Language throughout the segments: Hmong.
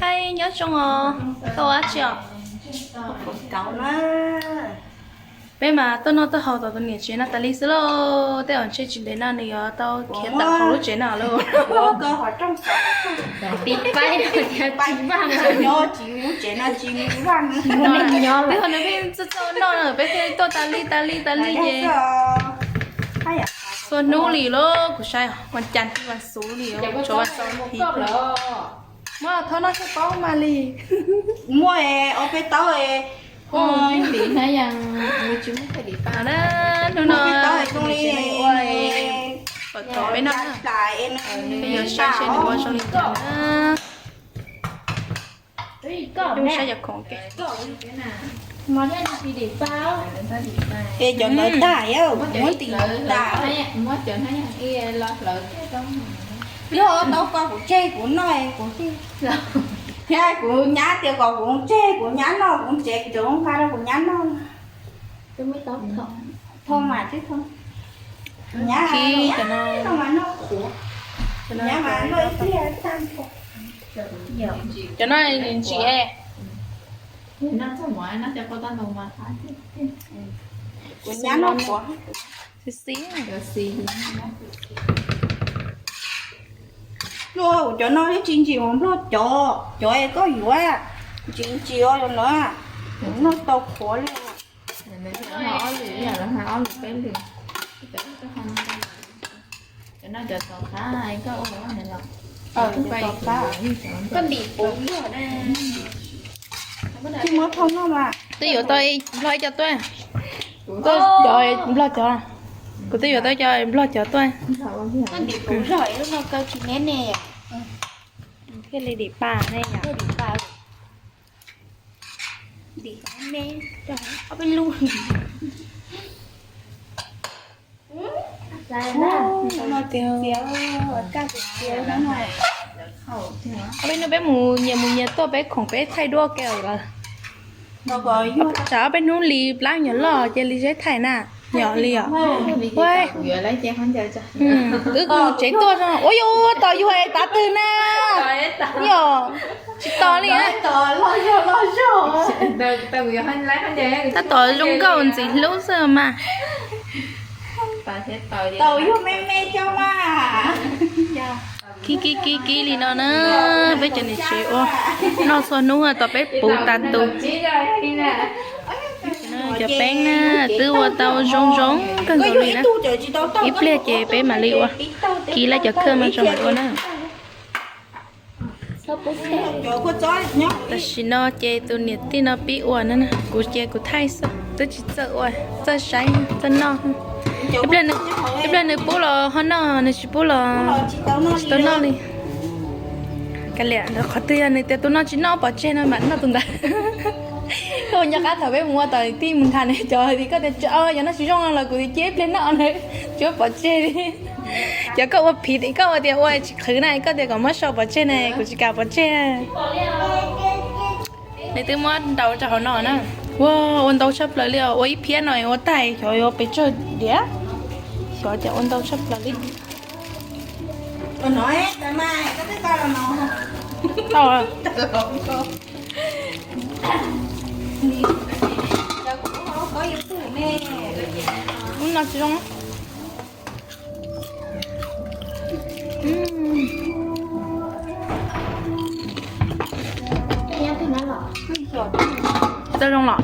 Hais nyob zoo os, koj ua dab tsi os? Peb mas tuaj noj tuaj haus tom tus niam tsev no tas li xwb lauj. Tej zaum ntshe tsis ntev no nws yuav tau khiav tawm hauv lub tsev no lauj. Twb ho nws pheej txawj txawj noj no, peb thiaj tuaj tas li tas li tas li ces txhua hnub li lauj. Kuv saib ua cas thiaj vas xuv li, tshuav vas xuv thiab. Muab thov noj xyuas paub mas li. Muaj ua peb taub. Hnub no pom tau peb noj, peb yuav saib seb nws ua zoo li cas na. Saib cov khoom ke. Es cov ntawd tag, muab tim tas. Yog tau koj kuv tseg kuv noj, kuv thiab kuv nyab tias kom kuv tseg kuv nyab noj, kuv tsev kuv cov nqa rau kuv nyab noj. Thov mas twb thov. Nyab, nyab mas noj qhuav. Nyab mas noj ib pliag tag. Cov no ntsim. Kuv nyab noj qhuav. Xis xis. Luaj, kuv cov no twb tsis ntsim ua nplog cov, cov es koj yuav ntsim ntsim ua no, noj tau qhuav li. Koj ntim puv yog na. Tsis muab thauj noj mas. Twb yuav tau nplog ib co tuaj. Koj cov nplog cov. Kuv twb yuav tau cov nplog cov tuaj. Koj ntim puv zog ib lub no kawg tsis neb ne. Thiaj li dim pa ne yom. Dim pa. Dim me, ob peb lub. Ob peb hnub peb mus nyias mus nyias tuaj, peb khoom peb thaij duab ke lawm. Tsam ob peb hnub li plab nyuam loj cia li zeb thaij na. Yog li os. Wb mus tsev tuaj no. Ua yog ua tos yug es tav twg na? Yog tsis tos li na. Tab tom zoo nkauj ntxim hlub xwb mas. Kib kib kib kib li no na, peb cov niam tsev ua noj txhua hnub tos peb puv tas tus. Cov peeb na, twb ua tau zoo zoo kawg nkaus li na. Ib pliag ces peb mam li ua, kib lawv cov khawj mas tso mam ua na. Tam sim no ces tus niam tij no pib ua na, kuv ces kuv thaij xwb, twb tsis txawj ua, txawj saib txawj noj. Ib pliag nws pub los ho noj, nws tsis pub los tsis tau noj li. Kav liam, qhov twg yog nws tias tus no tsis noj pov tseg no mam noj tus ntawd. Koj nco qab thaum peb mus ua tom tij mus nrhav nws cov, koj tias yog noj tsis zoo los kuv cia ib pliag noj na, tsis muab pov tseg li. Cov koj ua phiv, koj ua tias ua tsis qhwv na, koj tias kom muab sau pov tseg na, kuv tsis kam pov tseg. Nws twb muab ntaus rau hauv no na. Ua, ua ntau tshaj plaws li os, ua ib phiab no ua tag xyov yuav pes tsawg diav. Xyov cas ua ntau tshaj plaws li. Ub, no tsis zoo. Tau zoo los.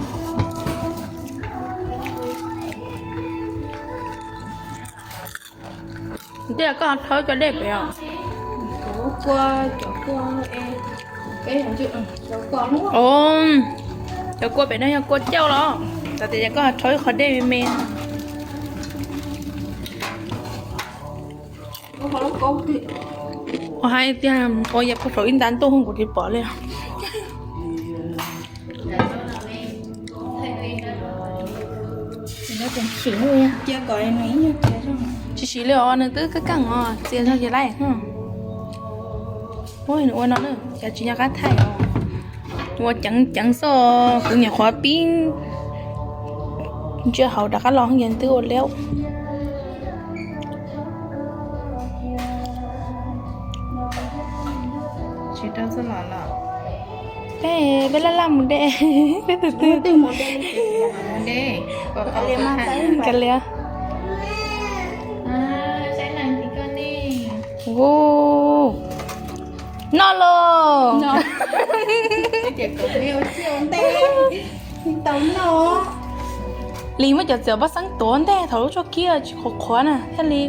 Twb yog koj rhaub cov dej pem os. Cov kua pem no yog kua cauj los? Txawm tias yog koj rhaub ib qho dej me me. Ua hais tias ua yog puag saum ib nta ntuj kuv tsis pom li. Tsis siv li os, nws twb kaj kaj os, txias zog ces laij. Ua no na, cas tsis nco qab thaij os. Ua ceev ceev xwb, kuv nyuam qhuav pib ntsia hauv rov qab los ces twb ua liab. Tsis rau txoj los los. Peb, peb laj laj mus de, peb tus twg. Kav liam. Noj los. Lis muab cov txiv paj xeeb tuav ntej thaum lub tshuaj kiab tsis qhuav qhuav na thiaj li.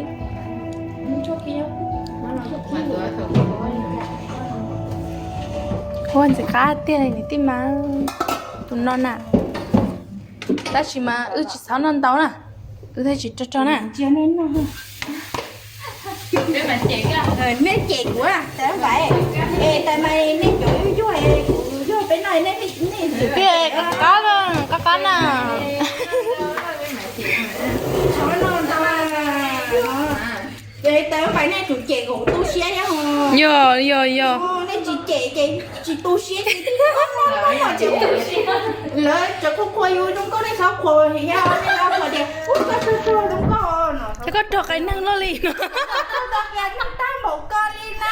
Ua ntxim qab tiag li niam tij mas, tus no na. Tab sis mas wb tsis txhob noj ntau na, wb thiaj tsis rog rog na. Nej cem kuv, tais fais, es tais mas nej cov yuag, kuv yuag peb no nej, nej tiag, qab qab, qab qab na. Tais fais nej tsum cem kuv tu siab thiab. Yog, yog, yog. Nej tsis cem ces tsis tu siab, tsis tu siab. Lawv tseem qhuas qhuas yus zoo nkauj, nej txhob qhuas, yog nej qhuas tias ub koj tsuag tsuag zoo nkauj no. Thiab koj rog qai neeg luaj li no. Tag npaum ko li na.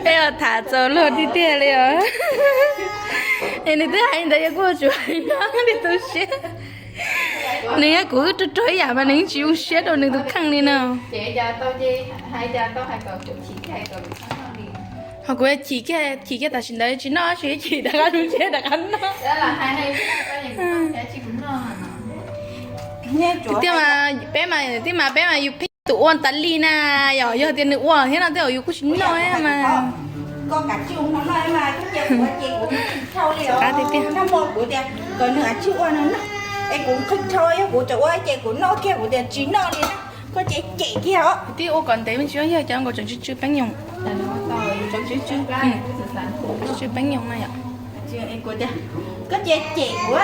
Peb tham txaus luag tiag tiag li os. Es nws twb hais ntawd yog kuj tsuas hais no li tu siab. Nws yog kuv wb rog rog ib yam mas nws yeej tsis zoo siab rau nws tus kheej li no. Ho kuv chim kiag, chim kiag tam sim ntawd tsis noj tsis chim rov qab lub ntsej rov qab noj. Tiag mas peb mas, tiag mas peb mas yus pheej tus ua tas li na, yog, yog tias nws ua thiab no tej zaum yus kuj tsis noj mas. Qab tiag tiag. Es kuv qhwv dhau, yog kuv tseem ua ces kuv noj kiag, kuv tias tsis noj li na. Koj ces cem kiag os. Kuv twb ua kom ntev me ntsis, yog cov nkaus tseem tsw tsw peeb nyoos. Tsw tsw peeb nyoos na yom. Koj ces cem kuv,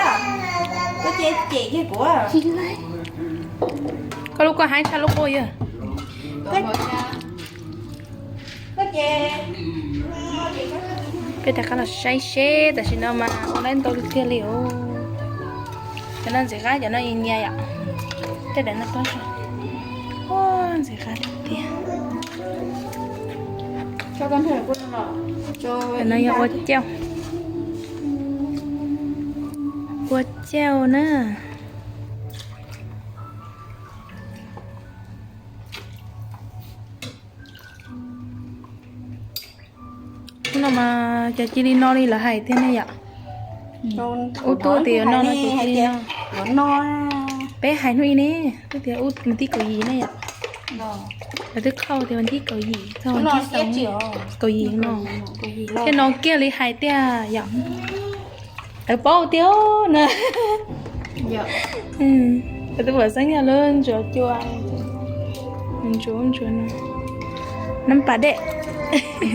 koj ces cem kiag kuv. Koj lub kuaj heev tshaj lub quaj yog. Peb rov qab los saib seb tam sim no mas ua lawm ntau tiag li os. Cov no ntxim qab, cov no nyias yom. Tej daim no tob, ua ntxim qab tiag tiag. Cov no yog ua cauj, ua cauj na. Hnub no mas cas cia li no li lawv hais tiag ne yom. Ub tuaj tias no no ces cia li no. Peb hais hnub ib ne, twb tias ub vas thib kaum yim ne yom. Lawv twb qhau tias vas thib kaum yim txog vas thib kaum yim no. Thiaj no kiag li hais tiag yom. Lawv paub tiag na. Lawv twb pom xeeb yog lub ntsuav cua, ntsuav ntsuav no. Nab pas dej,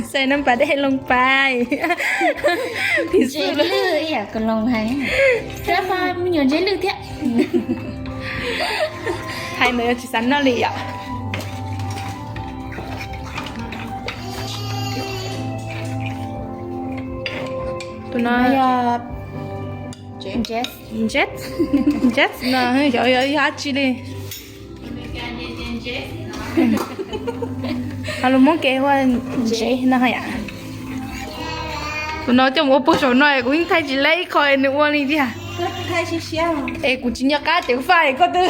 xav nab pas dej loo pais. Phim xwm lwj ib yam ka loo hais, me nyuam ntse lwj thiab. Hais ntawd yog tsis xav noj li yom. Tus no yog Jet, Jet no, yog yog dab tsi li? Ho lus Hmoob kev hu ua Jet no yom. Tus no coj mus ua puag saum no kuv yeej thaij tsis laib ib qho nws ua li tiag. Es kuv tsis nco qab ceev faj koj twb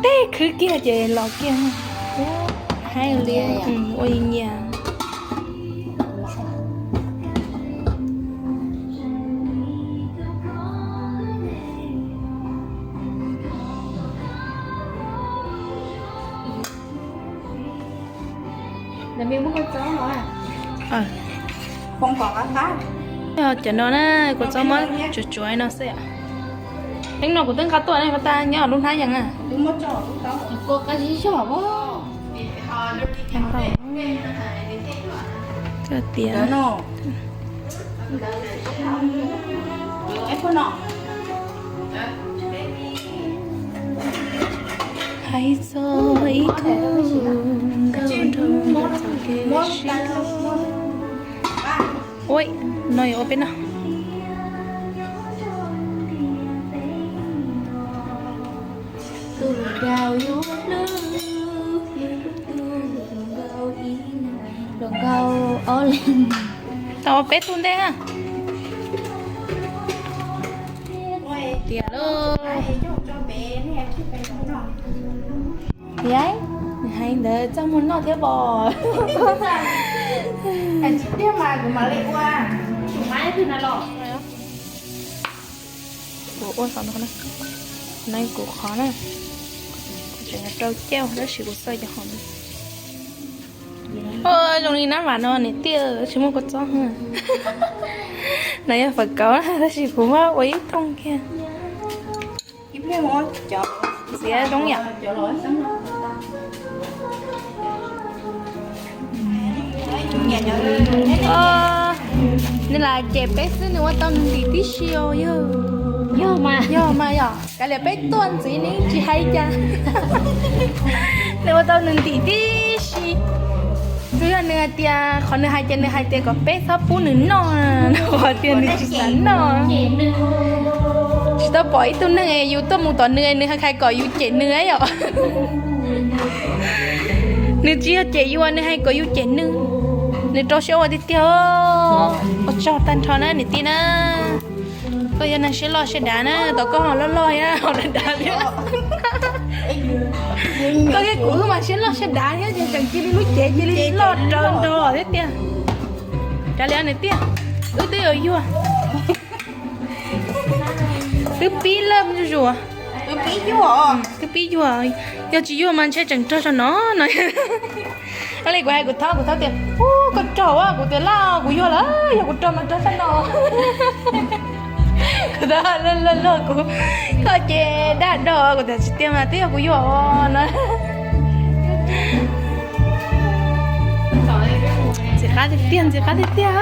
teb khwv kiag ces los kiag. Haib li, ua nyias. Cov no na, kua txob muab tsuav tsuav no xwb. Teeb no kuv twb nqa tuaj ne, koj tas nyob lub hnab yees na. Tias hais txog ib khub nkauj nraug txoj kev sib hlub. Ua, no yuav ua peb no. Tau peb tug ntej na. Tiag lauj. Tiag, nws hais ntawd txaj muag noj thiab pom. Kuv ua qhov no, no kuv qhov na. Kuv tseem rau cauj tab sis kuv xav cov hom. Zoo li nab vam no niam tij tsis muaj kua txob. No yog fawm kauv tab sis kuv muab ua ib thooj kiag. Ntxiv zoo yom. Nws lam cem peb xwb nws ua tau nws ntim tib si os yog. Yog mas yog. Kav liam peb tuaj ntxiv nws tsis hais cas. Nws ua tau nws ntim tib si. Tsuas yog nws hais tias qhov nws hais ces nws hais tias kom peb txhob pub nws noj, qhov tias nws tsis xav noj. Tsis tau pom ib tug neeg es yus tuaj mus tom nws es nws hais kom yus cem nws yom. Nws tsis yog cem yus, nws hais kom yus cem nws. Nws rau siab ua tiag tiag. Ua tsaug tag nrho na niam tij na. Koj yog neeg siab loj siab dav na, tom koj ho loj loj thiab ho dav dav thiab. Koj thiab kuv wb mas siab loj siab dav thiab ces tseem cia li lub cev cia li loj raws nrog thiab tiag. Kav liam niam tij, wb twb yuav yuag. Twb pib lawm zuj zus. Twb pib yuag, yog tsis yuag mas ntshe tseem raug zog no no. Li kuv hais kuv thaub, kuv thaub tias, ub, koj raug a, kuv tias laj, kuv yuag lawm, yog kuv raug mas raug zog no. Kuv thaub luag luag kuv, koj ces daj dog, kuv tias tsis tiag mas twb yog kuv yuag no. Ntxim qab tiag tiag, ntxim qab tiag tiag.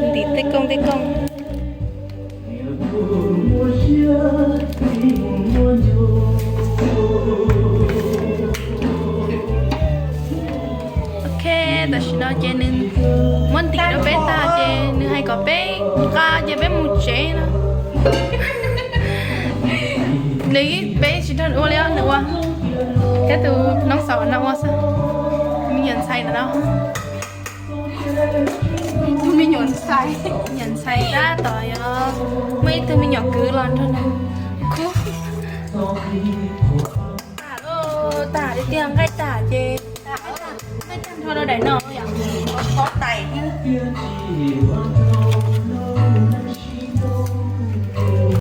Ntim tej kooj tej kooj. Ok, tam sim no ces nws muab ntim rau peb tag ces nws hais kom peb nqa ces peb mus tsev no. Nws peb tsis nrog nws ua li, nws ua thiab tus noob xaum no ua xwb. Me nyuam ntxhais no, me nyuam ntxhais, me nyuam ntxhais tab tom yog muaj ib tug me nyuam kwv los nrog nws khub. Tag, tag tiag, nqaij tag ces nqaij tag nrho rau daim no yom. Pob tais thiab.